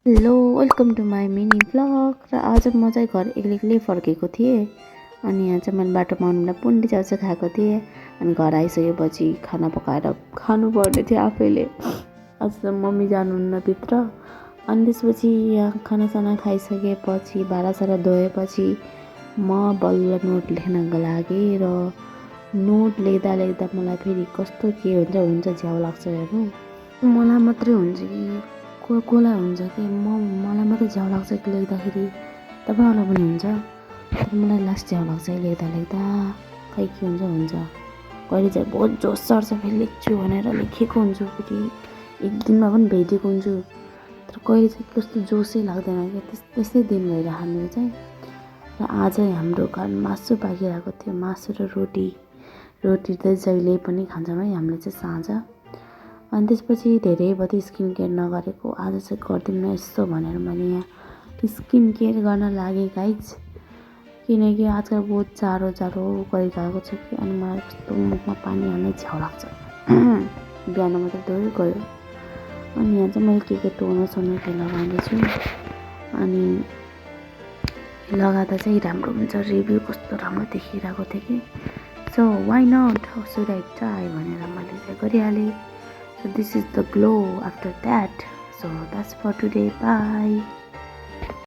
Hello welcome to my mini vlog. र आज म चाहिँ घर एक्लै फर्केको थिएँ। अनि यहाँ चाहिँ मैले बाटोमा आउनुलाई पुन्डी चाउचाउ खाएको थिएँ। अनि घर आइसकेपछि खाना पकाएर खानुपर्ने थियो आफैले। आज त मम्मी जानुहुन्न भित्र। अनि त्यसपछि यहाँ खानासाना खाइसकेपछि भाँडासाँडा धोएपछि म बल्ल नोट लेख्नको लागि। र नोट लेख्दा लेख्दा मलाई फेरि कस्तो के हुन्छ झ्याउ लाग्छ हेर्नु। मलाई मात्रै हुन्छ कि कोलाई हुन्छ कि मलाई मात्रै झ्याउ लाग्छ कि लेख्दाखेरि तपाईँहरूलाई पनि हुन्छ। तर मलाई लास्ट झ्याउ लाग्छ लेख्दा खै के हुन्छ। कहिले चाहिँ बहुत जोस चढ्छ फेरि लेख्छु भनेर लेखेको हुन्छु, फेरि एक दिनमा पनि भ्याइदिएको हुन्छु। तर कहिले चाहिँ कस्तो जोसै लाग्दैन क्या, त्यस्तै दिन भइरहेको मेरो चाहिँ। र आज हाम्रो घर मासु पाकिरहेको थियो, मासु र रोटी त जहिले पनि खान्छौँ है हामीले चाहिँ साँझ। अनि त्यसपछि धेरै भयो स्किन केयर नगरेको, आज चाहिँ गरिदिउँ न यसो भनेर मैले यहाँ स्किन केयर गर्न लागेँ गाइज। किनकि आजकल बहुत जाडो गरिरहेको छ कि। अनि मलाई कस्तो मुखमा पानी हाल्ने झ्याउ लाग्छ। बिहान मात्रै धोयो गयो। अनि यहाँ चाहिँ मैले के टोनर के लगाउँदैछु। अनि लगाउँदा चाहिँ राम्रो हुन्छ, रिभ्यू कस्तो राम्रो देखिरहेको थियो कि। So why not, should I try भनेर मैले चाहिँ गरिहालेँ। So this is the glow after that. So that's for today. Bye.